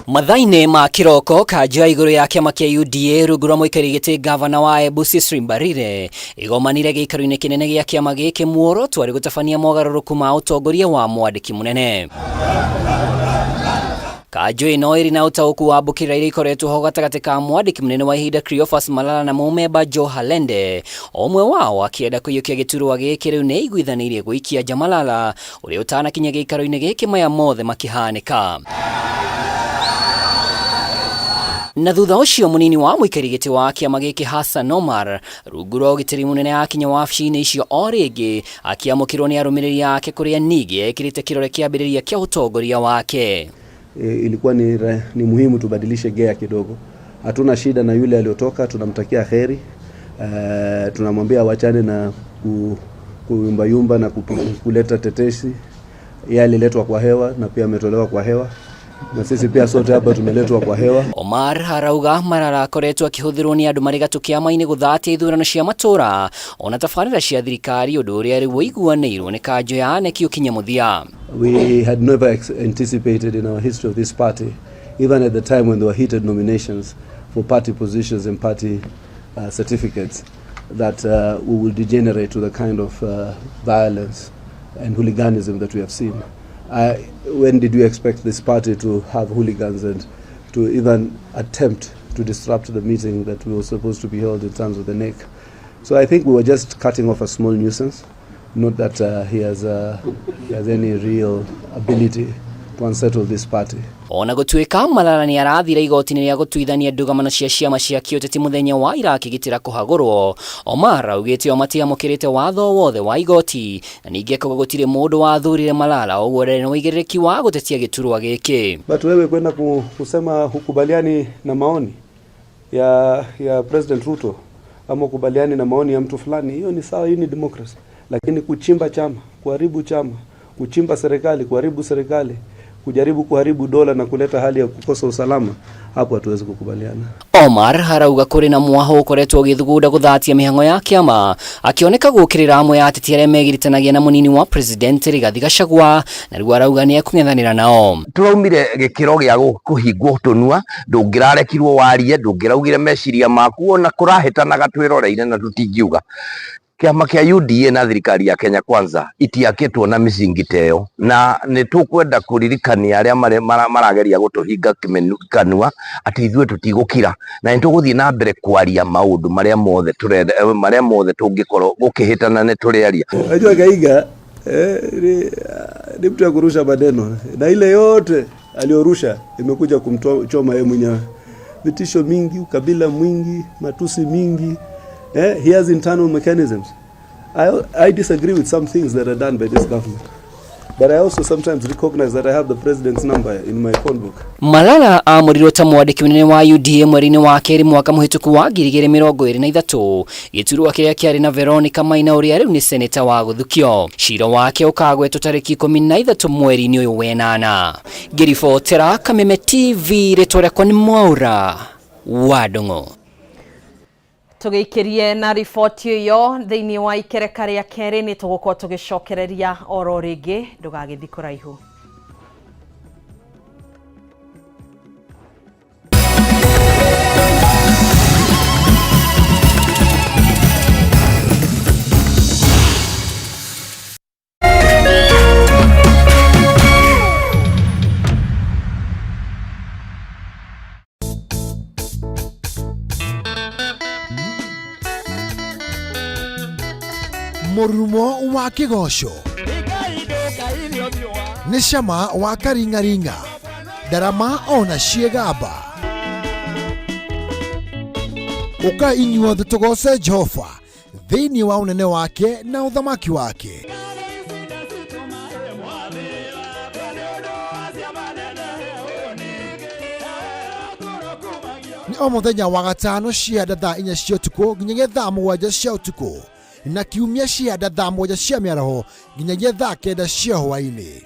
S8: Mathaini ma kiroko kanjo ya iguru ya kiama kia UDA rungu rwa muikarĩri gĩtĩ gavana wa Embu Cecily Mbarire igomanire gĩikaro-inĩ kĩnene gĩa kĩama gĩkĩ muoroto arĩ gũtabania mogarũrũku ma ũtongoria wa mwandĩki mũnene. Kanjo ĩno ĩrĩ na ũtaũku wa mbũkĩrĩra iria ikoretwo ho gatagatĩ ka mwandĩki mũnene wa ihinda Cleophas Malala na mũmemba Joe Halende, ũmwe wao akĩenda kũiyũkia gĩturwa gĩkĩ rĩu nĩ aiguithanĩirie gũikia nja Malala ũrĩa ũtanakinya gĩikaro-inĩ gĩkĩ maya mothe makĩhanĩka. Na thutha ũcio mũnini wa mũikari gĩtĩ wa kĩama gĩkĩ Hassan Omar rungu rwa ũgitĩri mũnene akinya wabici-inĩ icio o rĩngĩ akĩamũkĩrwo nĩ arũmĩrĩri ake kũrĩa ningĩ ekĩrĩte kĩrore kĩambĩrĩria kĩa ũtongoria wake.
S10: Ilikuwa ni muhimu tubadilishe gea kidogo. Hatuna shida na yule aliyotoka, tunamtakia kheri. Tunamwambia wachane na kuyumbayumba na kuleta tetesi. Yeye aliletwa kwa hewa na pia ametolewa kwa hewa, na sisi pia sote hapa tumeletwa kwa hewa.
S8: Omar arauga Malala akoretwo akĩhũthĩrwo nĩ andũ marĩ gatũ kĩama-inĩ gũthatia ithurano cia matũra ona tabarĩra cia thirikari, ũndũ ũrĩa rĩu ũiguanĩirwo nĩ kanjũ ya ANEC ũkinye mũthia.
S10: We had never anticipated in our history of this party, even at the time when there were heated nominations for party positions and party certificates, that we will degenerate to the kind of violence and hooliganism that we have seen. When did you expect this party to have hooligans and to even attempt to disrupt the meeting that we were supposed to be held in terms of the NEC? So I think we were just cutting off a small nuisance, not that he has any real ability to unsettle this party.
S8: Ona gũtuĩka Malala nĩ arathire igoti-inĩ rĩa gũtuithania ndũgamano cia ciama cia kĩũteti mũthenya wa ira akĩgitĩra kũhagũrwo, Omar augĩte o matiamũkĩrĩte watho wothe wa igoti na ningĩ akauga gũtirĩ mũndũ wathurire Malala, ũguo ndarĩ na ũigĩrĩrĩki wa gũtetia gĩturwa gĩkĩ.
S10: But wewe kwenda kusema hukubaliani na maoni ya President Ruto ama hukubaliani na maoni ya mtu fulani, hiyo ni sawa, hii ni democracy. Lakini kuchimba chama, kuharibu chama, kuchimba serikali, kuharibu serikali, kujaribu kuharibu dola na kuleta hali ya kukosa usalama, hapo hatuwezi kukubaliana.
S8: Omar arauga kũrĩ na mwaho ũkoretwo ũgĩthugunda gũthatia mĩhang'o ya kĩama, akĩoneka gũkĩrĩra amwe a ateti arĩa megiritanagia na mũnini wa president Rigathi Gachagua, na rĩu arauga nĩ ekũng'ethanĩra nao.
S12: Tũraumire gĩkĩro gĩa kũhingwo tũnua, ndũngĩrarekirwo warie, ndũngĩraugire meciria maku, ona kũrahĩtanaga twĩroreire na tũtingiuga. Kĩama kĩa UDA na thirikari ya Kenya Kwanza itiakĩtwo na mĩcingi ta ĩyo, na nĩ tũkwenda kũririkania arĩa marageria gũtũhinga kanua atĩ ithuĩ tũtigũkira na nĩ tũgũthiĩ na mbere kwaria maũndũ marĩa mothe tũrenda, marĩa mothe tũngĩkorwo gũkĩhĩtana nĩ tũrĩaria.
S10: Unajua Kahiga ni mtu ya kurusha maneno, na ile yote aliyorusha imekuja kumchoma yeye mwenyewe. Vitisho mingi, ukabila mwingi, matusi mingi. He has internal mechanisms. I disagree with some things that are done by this government. But I also sometimes recognize that I have the president's number in my phone book.
S8: Malala amũrirwo ta mwandĩki mũnene wa UDA mweri-inĩ wa kerĩ mwaka mũhĩtũku wa 2023, gĩturwa kĩrĩa kĩarĩ na Veronica Maina ũrĩa rĩu nĩ seneta wa gũthukio. Cira wake ũkagwetwo tarĩki 13 mweri-inĩ ũyũ wenana. Ngĩribotera Kameme TV, rĩtwa rĩakwa nĩ Mwaura wa Ndung'u.
S2: Tũgĩikĩrie na riboti ĩyo thĩinĩ wa ikereka rĩa kerĩ, nĩ tũgũkorwo tũgĩcokereria oro rĩngĩ, ndũgagĩthiĩ kũraihu.
S13: Mũrurumo wa kĩgoco nĩ cama wa karingaringa, ndarama ona ciĩgamba. Ũka inyuothe tũgoce Jehova thĩinĩ wa ũnene wake na ũthamaki wake. Nĩ o mũthenya wa gatano cia thaa 4 cia ũtukũ nginyagia thaa 7 cia ũtukũ, na kiumia cia thaa 7 cia mĩaraho nginyagia thaa 9 cia hwaĩ-inĩ.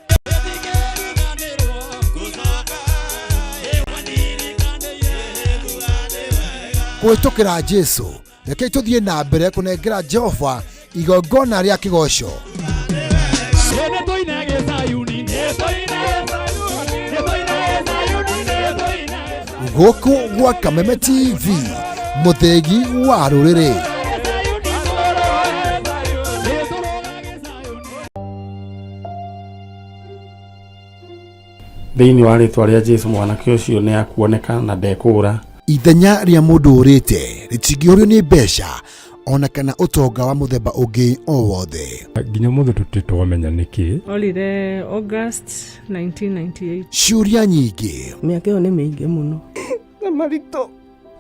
S13: Kũhĩtũkĩra Jesũ, rekei tũthiĩ na mbere kũnengera Jehova igongona rĩa kĩgoco. Gũkũ gwa Kameme TV, mũthĩgi wa rũrĩrĩ.
S21: Thĩinĩ wa rĩtwa rĩa Jesũ mwanake ũcio nĩ akuoneka na ndekũũra.
S13: Ithenya rĩa mũndũ ũrĩte rĩtingĩũrio nĩ mbeca ona kana ũtonga wa mũthemba ũngĩ o wothe.
S14: Nginya ũmũthĩ tũtirĩ twamenya nĩkĩ.
S15: Orire August 1998.
S13: Ciũria nyingĩ.
S16: Mĩaka ĩyo nĩ mĩingĩ mũno.
S15: Na
S9: Maritũ.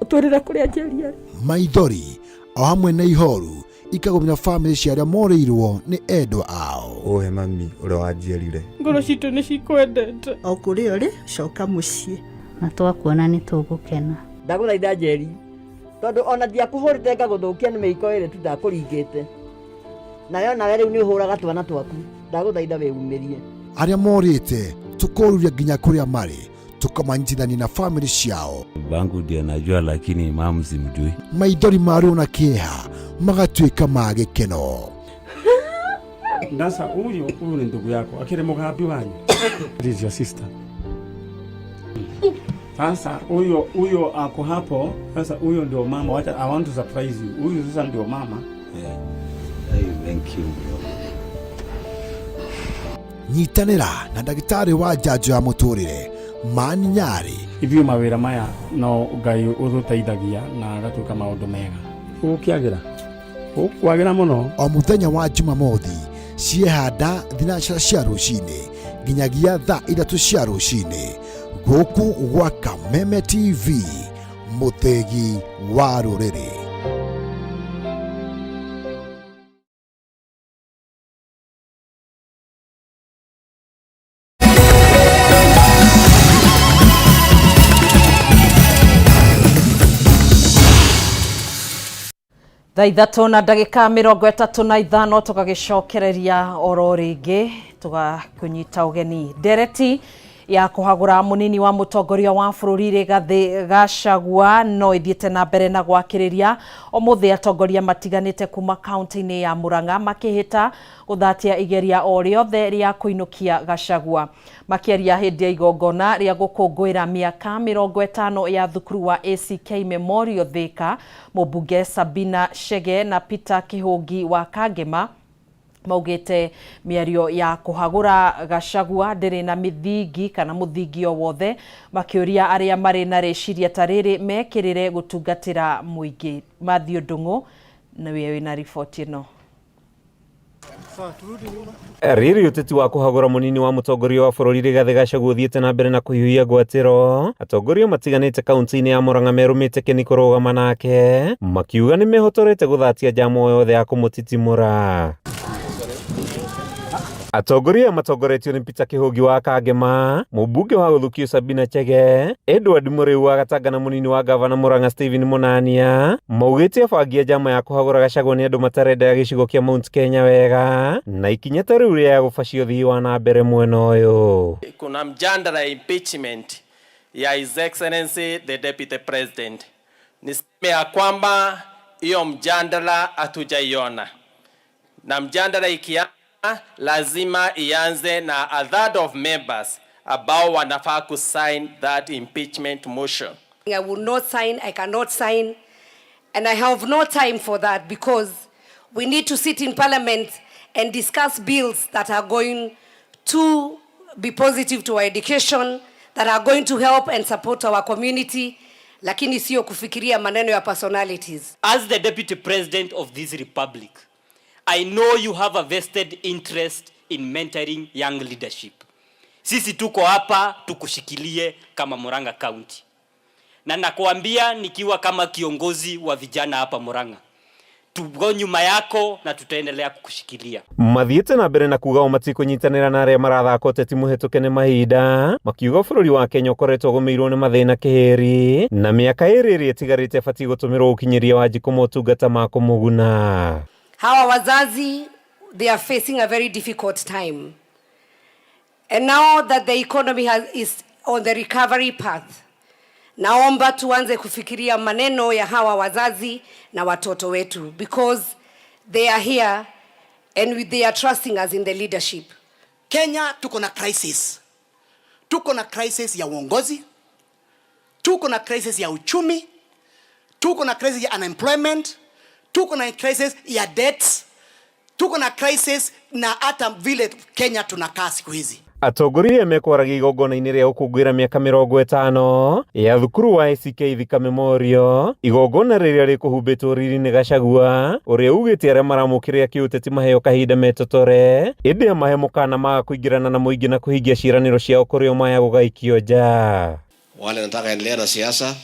S9: Ũtwĩrĩre kũrĩa Njeri arĩ.
S13: Maithori o hamwe na ihoru ikagũmĩra bamĩrĩ cia arĩa morĩirwo nĩ endwa ao.
S15: Ũhe mami ũrĩa wanjiarire.
S9: Ngoro citũ nĩ cikwendete.
S16: O kũrĩa ũrĩ, coka mũciĩ.
S17: Na twakuona nĩ tũgũkena.
S20: Ndagũthaitha Njeri, tondũ ona ndiakũhũrĩte ngagũthũkia nĩ mĩiko ĩrĩ tu ndakũringĩte. Nawe onawe rĩu nĩ ũhũraga twana twaku. Ndagũthaitha wĩumĩrie.
S13: Arĩa morĩte tũkoruria nginya kũrĩa marĩ tũkamanyitithania na bamĩrĩ ciao.
S22: Bangu ndiye najua lakini mamu simjui.
S13: Maithori ma ruo na kĩeha magatuĩka ma gĩkeno.
S14: Sasa huyu huyu ni ndugu yako akiri mugambi wanyu. This is your sister. Sasa huyo huyo ako hapo. Sasa huyo ndio mama. Wacha, I want to surprise you. Huyu sasa ndio mama.
S22: Yeah. Hey, thank you bro.
S13: Nyitanĩra na ndagĩtarĩ wa njanjo ya mũtũrĩre Mani Nyarĩ.
S14: Ithuĩ mawĩra maya no Ngai ũtũteithagia na agatuĩka maũndũ mega. Ũgũkĩagĩra? Ũkwagĩra mũno.
S13: O mũthenya wa Jumamothi ciehanda thinacara cia rũcinĩ nginyagia thaa ithatũ cia rũcinĩ gũkũ gwa Kameme TV, mũthĩgi wa rũrĩrĩ.
S2: Thaa ithatũ na ndagĩka 35 tũgagĩcokereria oro rĩngĩ tũgakũnyita ũgeni ndereti ya kũhagũra mũnini wa mũtongoria wa bũrũri Rigathĩ Gachagua no ĩthiĩte na mbere na gwakĩrĩria ũmũthĩ atongoria matiganĩte kuma kaunti-inĩ ya Murang'a makĩhĩta gũthatia igeria o rĩothe rĩa kũinũkia Gachagua. Makĩaria hĩndĩ ya igongona rĩa gũkũngũĩra mĩaka 50 ya thukuru wa ACK Memorial Thika, mũmbunge Sabina Chege na Peter Kĩhũngi wa Kangema maugĩte mĩario ya kũhagũra Gachagua ndĩrĩ na mĩthingi kana mũthingi o wothe, makĩũria arĩa marĩ na rĩciria ta rĩrĩ mekĩrĩre gũtungatĩra mũingĩ. Matthew Ndung'u nĩwe wĩna riboti ĩno.
S23: Rĩrĩ ũteti wa kũhagũra mũnini wa mũtongoria wa bũrũri Rigathĩ Gachagua ũthiĩte na mbere na kũhiũhia ngwatĩro, atongoria matiganĩte kaunti-inĩ ya Murang'a merũmĩte kĩni kũrũgama nake, makiuga nĩ mehotorete gũthatia njama o yothe ya kũmũtitimũra. Atongoria aya matongoretio nĩ Peter Kĩhũngi wa Kangema, mũmbunge wa Gũthukio Sabina Chege, Edward Mũrĩu wa Gatanga na mũnini wa gavana Murang'a Stephen Munania, maugĩte abangi a njama ya kũhagũra Gachagua nĩ andũ matarenda gĩcigo kĩa Mount Kenya wega, na ikinya ta rĩu rĩa gũbacia ũthii wa na mbere mwena ũyũ.
S28: Kuna mjadala ya impeachment ya His Excellency the Deputy President. Niseme ya kwamba hiyo mjadala hatujaiona, na mjadala ikianza lazima ianze na a third of members ambao wanafaa kusign that impeachment motion.
S29: I will not sign, I cannot sign, and I have no time for that because we need to sit in parliament and discuss bills that are going to be positive to our education, that are going to help and support our community, lakini sio kufikiria maneno ya personalities.
S30: As the deputy president of this republic, I know you have a vested interest in mentoring young leadership. Sisi tuko hapa tukushikilie kama Murang'a County. Na nakuambia nikiwa kama kiongozi wa vijana hapa Murang'a, tuko nyuma yako na tutaendelea kukushikilia.
S23: Mathiĩte na mbere na kuga o matikũnyitanĩra na arĩa marathaka ũteti mũhetũke nĩ mahinda, makiuga bũrũri wa Kenya ũkoretwo ũgũmĩirwo nĩ mathĩna kĩhĩri na mĩaka ĩrĩ ĩrĩa ĩtigarĩte ĩbatiĩ gũtũmĩrwo gũkinyĩria Wanjikũ motungata ma kũmũguna.
S29: Hawa wazazi, they are facing a very difficult time. And now that the economy is on the recovery path, naomba tuanze kufikiria maneno ya hawa wazazi na watoto wetu, because they are here and they are trusting us in the leadership.
S31: Kenya tuko na crisis. Tuko na crisis ya uongozi, tuko na crisis ya uchumi, tuko na crisis ya unemployment, tuko na crisis ya debts, tuko na crisis na hata vile Kenya tunakaa siku hizi.
S23: Atongoria mekwaragia igongona-inĩ rĩa gũkũngũĩra mĩaka 50 ya thukuru wa ACK Thika Memorial, igongona rĩrĩa rĩkũhumbĩtwo riri-inĩ Gachagua ũrĩa ugĩte arĩa maramũkĩrĩra kĩũteti maheo kahinda metotore, ĩndĩ amahe mũkana maga kũingĩrana na mũingĩ na kũhingia ciĩranĩro ciao kũrĩ o maya gũgaikio nja.
S32: Wale nataka endelea na siasa,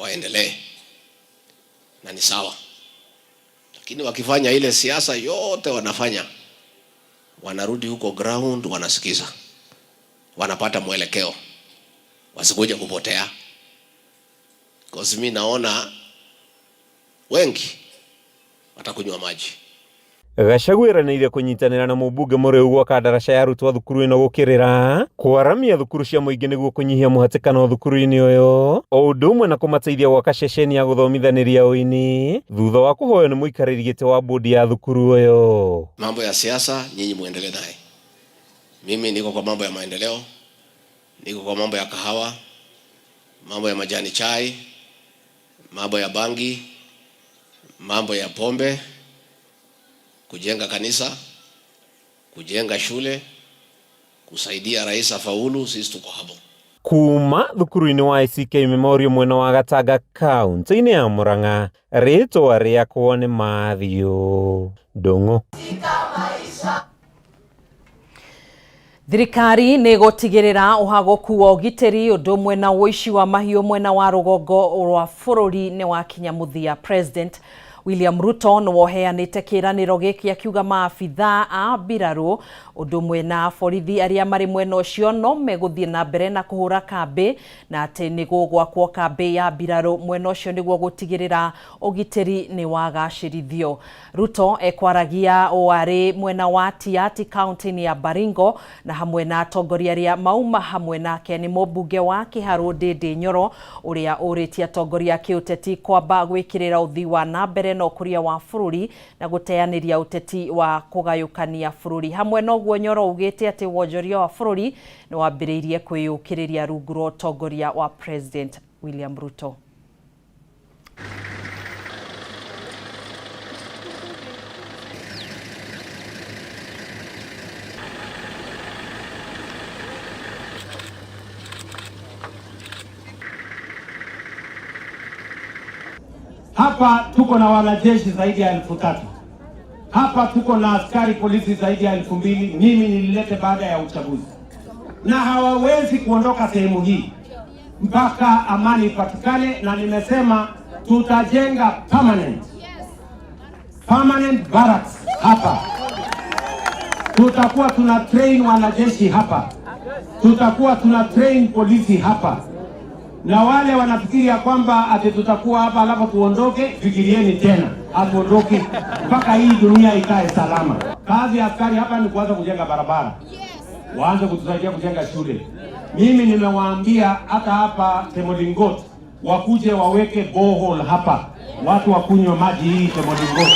S3: Waendelee na ni sawa, lakini wakifanya ile siasa yote wanafanya, wanarudi huko ground, wanasikiza, wanapata mwelekeo, wasikuja kupotea. Because mi naona wengi watakunywa maji.
S23: Gachagua eranĩire kũnyitanĩra na mũmbunge Mũrĩu gwaka ndaraca ya arutwo a thukuru ĩno gũkĩrĩra kwaramia thukuru cia mũingĩ nĩguo kũnyihia mũhatĩkano thukuru-inĩ ũyũ o ũndũ ũmwe na kũmateithia gwaka ceceni ya gũthomithanĩria ũini thutha wa kũhoywo nĩ mũikarĩri gĩtĩ wa bodi ya thukuru ũyũ.
S3: Mambo ya siasa nyinyi muendelee naye. Mimi niko kwa mambo ya maendeleo, niko kwa mambo ya kahawa, mambo ya majani chai, mambo ya bangi, mambo ya pombe, kujenga kanisa, kujenga shule, kusaidia rais afaulu. Sisi tuko hapo.
S23: Kuma thukuru-inĩ wa ACK Memorial mwena wa Gatanga kaunti-inĩ ya Murang'a rĩtwa rĩakwa nĩ Mathiũ Ndung'u.
S2: Thirikari nĩ ĩgũtigĩrĩra ũhagũku wa ũgitĩri ũndũ ũmwe na ũici wa mahiũ mwena wa rũgongo rwa bũrũri nĩ wakinya mũthia. President William Ruto nĩ woheanĩte kĩĩranĩro gĩkĩ akiuga maabithaa a mbirarũ ũndũ ũmwe na borithi arĩa marĩ mwena ũcio no megũthiĩ na mbere na kũhũra kambĩ na atĩ nĩ gũgwakwo kambĩ ya mbirarũ mwena ũcio nĩguo gũtigĩrĩra ũgitĩri nĩ wagacĩrithio. Ruto ekwaragia o arĩ mwena wa Tiaty kaunti-inĩ ya Baringo na hamwe na atongoria arĩa mauma hamwe nake nĩ mũmbunge wa Kĩharũ Ndĩndĩ Nyoro ũrĩa ũrĩtie atongoria a kĩũteti kwamba gwĩkĩrĩra ũthii wa na mbere na ũkũria wa bũrũri na gũteanĩria ũteti wa kũgayũkania bũrũri. Hamwe na ũguo Nyoro augĩte atĩ wonjoria wa bũrũri nĩ wambĩrĩirie kwĩyũkĩrĩria rungu rwa ũtongoria wa President William Ruto.
S14: Hapa tuko na wanajeshi zaidi ya 3,000. Hapa tuko na askari polisi zaidi ya 2,000. Mimi nililete baada ya uchaguzi, na hawawezi kuondoka sehemu hii mpaka amani ipatikane, na nimesema tutajenga permanent barracks hapa. Tutakuwa tuna train wanajeshi hapa, tutakuwa tuna train polisi hapa. Na wale wanafikiria kwamba ati tutakuwa hapa alafu tuondoke, fikirieni tena, hatuondoki mpaka hii dunia ikae salama. Kazi ya askari hapa ni kuanza kujenga barabara, waanze kutusaidia kujenga shule. Mimi nimewaambia hata hapa Chemolingot wakuje waweke borehole hapa, watu wakunywe maji hii Chemolingot.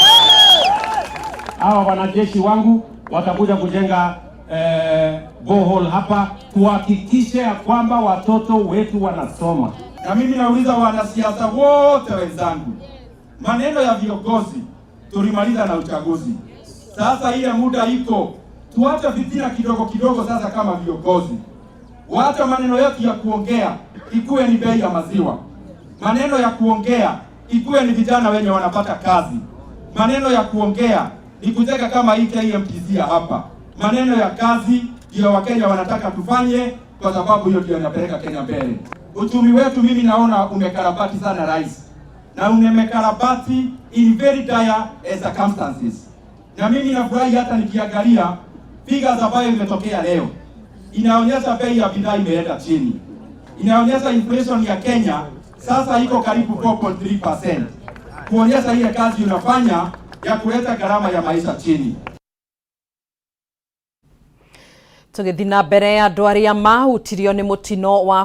S14: Hawa wanajeshi wangu watakuja kujenga borehole hapa, tuhakikishe ya kwamba watoto wetu wanasoma.
S4: Na mimi nauliza wanasiasa wote wenzangu, maneno ya viongozi tulimaliza na uchaguzi. Sasa ile muda iko, tuache fitina kidogo kidogo sasa kama viongozi. Wacha maneno yetu ya kuongea ikuwe ni bei ya maziwa, maneno ya kuongea ikuwe ni vijana wenye wanapata kazi, maneno ya kuongea ni kujenga kama hii KMTC ya hapa, maneno ya kazi ndio Wakenya wanataka tufanye, kwa sababu hiyo ndio inapeleka Kenya mbele. Uchumi wetu mimi naona umekarabati sana rais, na umekarabati in very dire circumstances, na mimi nafurahi hata nikiangalia figures ambayo imetokea leo inaonyesha bei ya bidhaa imeenda chini, inaonyesha inflation ya Kenya sasa iko karibu 4.3%, kuonyesha ile kazi unafanya ya kuleta gharama ya maisha chini.
S2: Tũgĩthiĩ na mbere, andũ arĩa mahutirio nĩ mũtino wa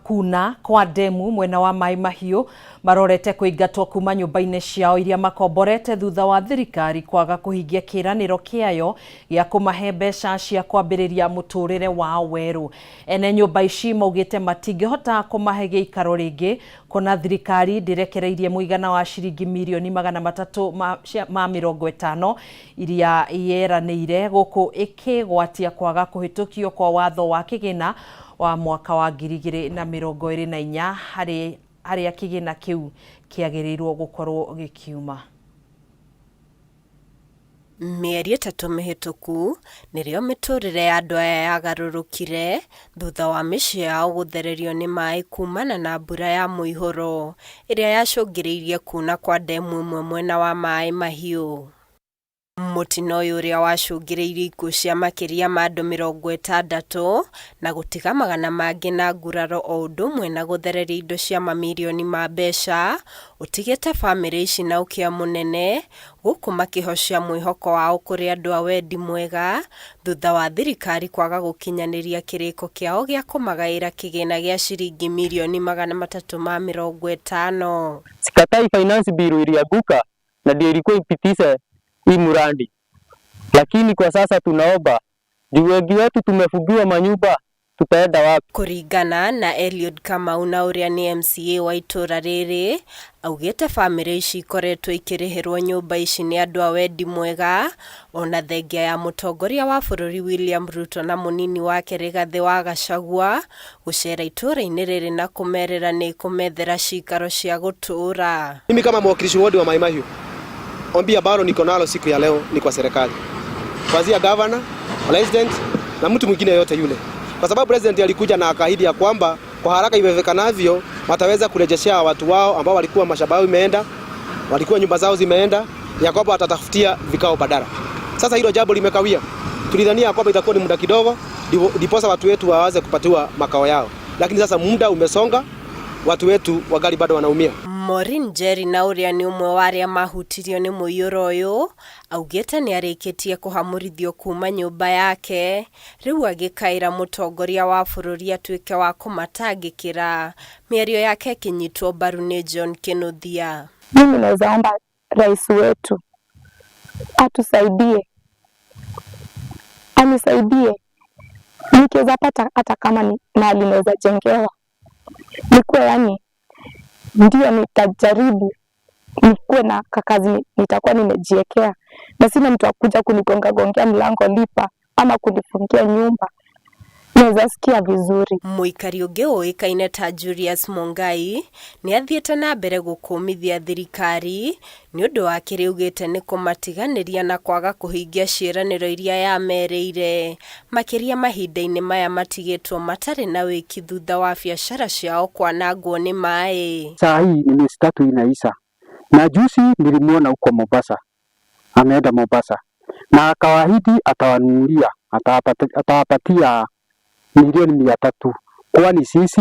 S2: kuna kwa ndemu mwena wa Mai Mahiũ marorete kũingatwo kuma nyũmba-inĩ ciao iria makomborete thutha wa thirikari kwaga kũhingia kĩĩranĩro kĩayo gĩa kũmahe mbeca cia kwambĩrĩria mũtũrĩre wao werũ. Ene nyũmba ici maugĩte matingĩhota kũmahe gĩikaro rĩngĩ kuona thirikari ndĩrekereirie mũigana wa ciringi mirioni 350 iria yeranĩire gũkũ ĩkĩgwatia kwaga kũhĩtũkio kwa watho wa kĩgĩna wa mwaka wa 2024 harĩa kĩgĩna kĩu kĩagĩrĩirwo gũkorwo gĩkiuma.
S1: Mĩeri ĩtatũ mĩhĩtũku nĩrĩo mĩtũrĩre ya andũ aya yagarũrũkire thutha wa mĩciĩ yao gũthererio nĩ maĩ kumana na mbura ya mũihũro ĩrĩa yacũngĩrĩirie kuna kwa ndemu ĩmwe mwena wa Maĩ Mahiũ. Mũtino ũyũ ũrĩa wacũngĩrĩirie ikuũ cia makĩria ma andũ 60 na gũtiga magana mangĩ na nguraro o ũndũ ũmwe na gũthereria indo cia mamirioni ma mbeca, ũtigĩte bamĩrĩ ici na ũkĩa mũnene gũkũ makĩhocia mwĩhoko wao kũrĩ andũ a wendi mwega thutha wa thirikari kwaga gũkinyanĩria kĩrĩko kĩao gĩa kũmagaĩra kĩgĩna gĩa ciringi mirioni 350.
S5: Sikatai finance bill ilianguka na ndio ilikuwa ipitishe hii mradi, lakini kwa sasa tunaomba juu wengi wetu tumefungiwa manyumba, tutaenda wapi?
S1: Kũringana na Eliud Kamau na ũrĩa nĩ MCA wa itũra rĩrĩ, augĩte bamĩrĩ ici ikoretwo ikĩrĩhĩrwo nyũmba ici nĩ andũ a wendi mwega ona thengia ya mũtongoria wa bũrũri William Ruto na mũnini wake Rigathĩ wa Gachagua gũcera itũra-inĩ rĩrĩ na kũmerĩra nĩ ĩkũmethera cikaro cia gũtũra.
S6: Mimi kama mwakilishi wodi wa Mai Mahiu, ombi ambalo niko nalo siku ya leo ni kwa serikali, kuanzia governor, president na mtu mwingine yote yule, kwa sababu president alikuja na akaahidi ya kwamba kwa haraka iwezekanavyo wataweza kurejeshea watu wao ambao walikuwa mashamba yao imeenda, walikuwa nyumba zao zimeenda, ya kwamba watatafutia vikao badala. Sasa hilo jambo limekawia. Tulidhania ya kwamba itakuwa ni muda kidogo ndiposa watu wetu waweze kupatiwa makao yao, lakini sasa muda umesonga, watu wetu wagali bado wanaumia.
S1: Maureen Njeri na ũrĩa nĩ ũmwe wa arĩa mahutirio nĩ mũiyũro ũyũ augĩte nĩ arĩkĩtie kũhamũrithio kuma nyũmba yake rĩu agĩkaĩra mũtongoria wa bũrũri atuĩke wa kũmatangĩkĩra. Mĩario yake ĩkĩnyitwo mbaru nĩ John Kĩnuthia.
S7: Mimi naweza omba rais wetu atusaidie, anisaidie nikiweza pata hata kama ni mahali naweza jengewa, nikuwe yani ndio nitajaribu nikuwe na kakazi nitakuwa nimejiekea, na sina mtu akuja kunigonga gongea mlango lipa ama kunifungia nyumba, naweza sikia vizuri.
S1: Mũikari ũngĩ ũĩkaine ta Julius Mungai nĩ athiĩte na mbere gũkũmithia thirikari nĩ ũndũ wa kĩrĩa augĩte nĩ kũmatiganĩria na kwaga kũhingia ciĩranĩro iria yamerĩire, makĩria mahinda-inĩ maya matigĩtwo matarĩ na wĩki thutha wa biacara ciao kwanangwo nĩ maĩ.
S11: Saa hii ni miezi tatu inaisha, na juzi nilimuona huko Mombasa, ameenda Mombasa na akawaahidi atawanunulia, atawapatia milioni 300. Kwani sisi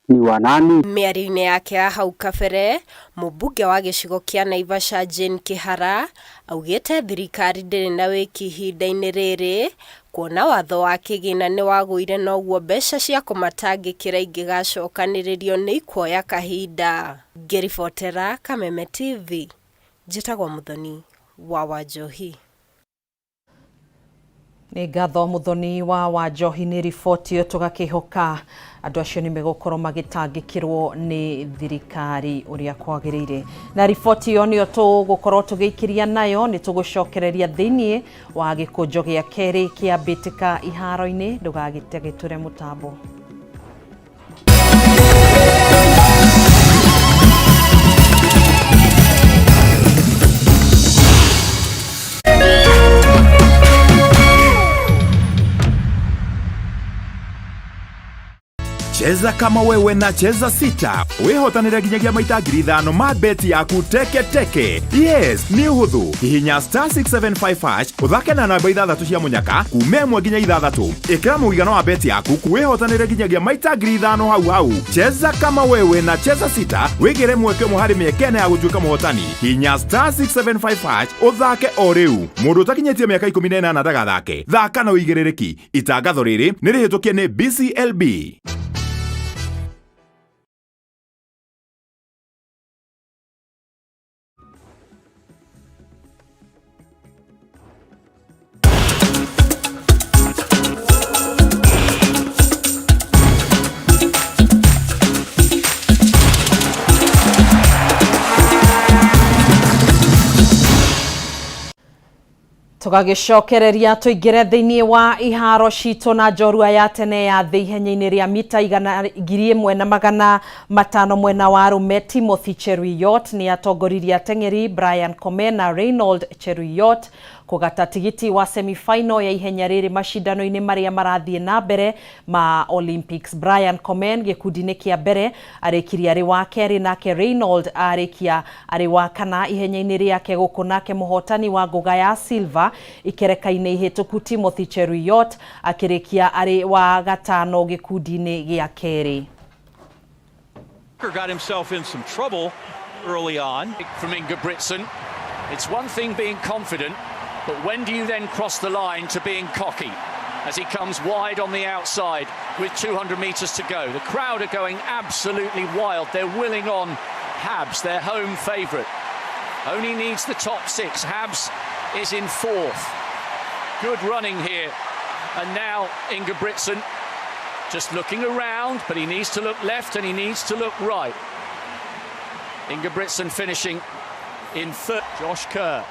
S11: ni wanani?
S1: Mĩario-inĩ yake ya hau kabere, mũmbunge wa gĩcigo kĩa Naivasha Jane Kĩhara augĩte thirikari ndĩrĩ na wĩki ihinda-inĩ rĩrĩ kuona watho wa kĩgĩna nĩ wagũire noguo mbeca cia kũmatangĩkĩra ingĩgacokanĩrĩrio nĩ ikuoya kahinda. Ngĩribotera Kameme TV, njĩtagwo Mũthoni wa Wanjohi.
S2: Nĩ ngatho Mũthoni wa Wanjohi nĩ riboti ĩyo, tũgakĩhoka andũ acio nĩ megũkorwo magĩtangĩkĩrwo nĩ thirikari ũrĩa kwagĩrĩire. Na riboti ĩyo nĩyo tũgũkorwo tũgĩikĩria nayo, nĩ tũgũcokereria thĩiniĩ wa gĩkũnjo gĩa kerĩ kĩa mbĩtĩka iharo-inĩ. Ndũgagĩte gĩtũre mũtambo.
S18: Cheza kama wewe na Cheza Sita wihotanire nginyagia maita 5,000 ma beti yaku teke teke. Yes, nĩ ũhũthũ. Hihinya star 675 hash ũthake na namba ithathatũ cia mũnyaka kuma 1 nginya 6. Ĩkĩra mũigana wa beti yaku wihotanire nginyagia maita 5,000 hau hau. Cheza kama wewe na Cheza Sita wĩgĩre mweke ũmwe harĩ mĩeke ĩna ya gũtuĩka mũhotani. Hihinya star 675 hash ũthake o rĩu. Mũndũ ũtakinyĩtie mĩaka 18 ndagathake. Thaka na ũigĩrĩrĩki. Itangatho rĩrĩ nĩ rĩhĩtũkie nĩ BCLB.
S2: Tũgagĩcokereria tũingĩre thĩinĩ wa iharo citũ na njorua ya tene ya thĩ ihenya-inĩ rĩa mita 1500 mwena wa arũme. Timothy Cheruiyot nĩ atongoririe ateng'eri Brian Komen na Reynold Cheruiyot Kũgata tigiti wa semi-final ya ihenya rĩrĩ macindano-inĩ marĩa marathiĩ na mbere ma Olympics. Brian Komen gĩkundi-inĩ kĩa mbere arĩkirie arĩ wa kerĩ, nake Reynold arĩkia arĩ wa kana ihenya-inĩ rĩake gũkũ, nake mũhotani wa ngũga ya silver ikereka-inĩ ihĩtũku Timothy Cheruiyot akĩrĩkia arĩ wa gatano gĩkundi-inĩ gĩa kerĩ.
S8: Got himself in some trouble early on.
S9: From Ingebrigtsen. It's one thing being confident, but when do you then cross the line to being cocky? As he comes wide on the outside with 200 metres to go. The crowd are going absolutely wild. They're willing on Habs, their home favourite. Only needs the top six. Habs is in fourth. Good running here. And now Ingebrigtsen just looking around, but he needs to look left and he needs to look right. Ingebrigtsen finishing in third. Josh Kerr.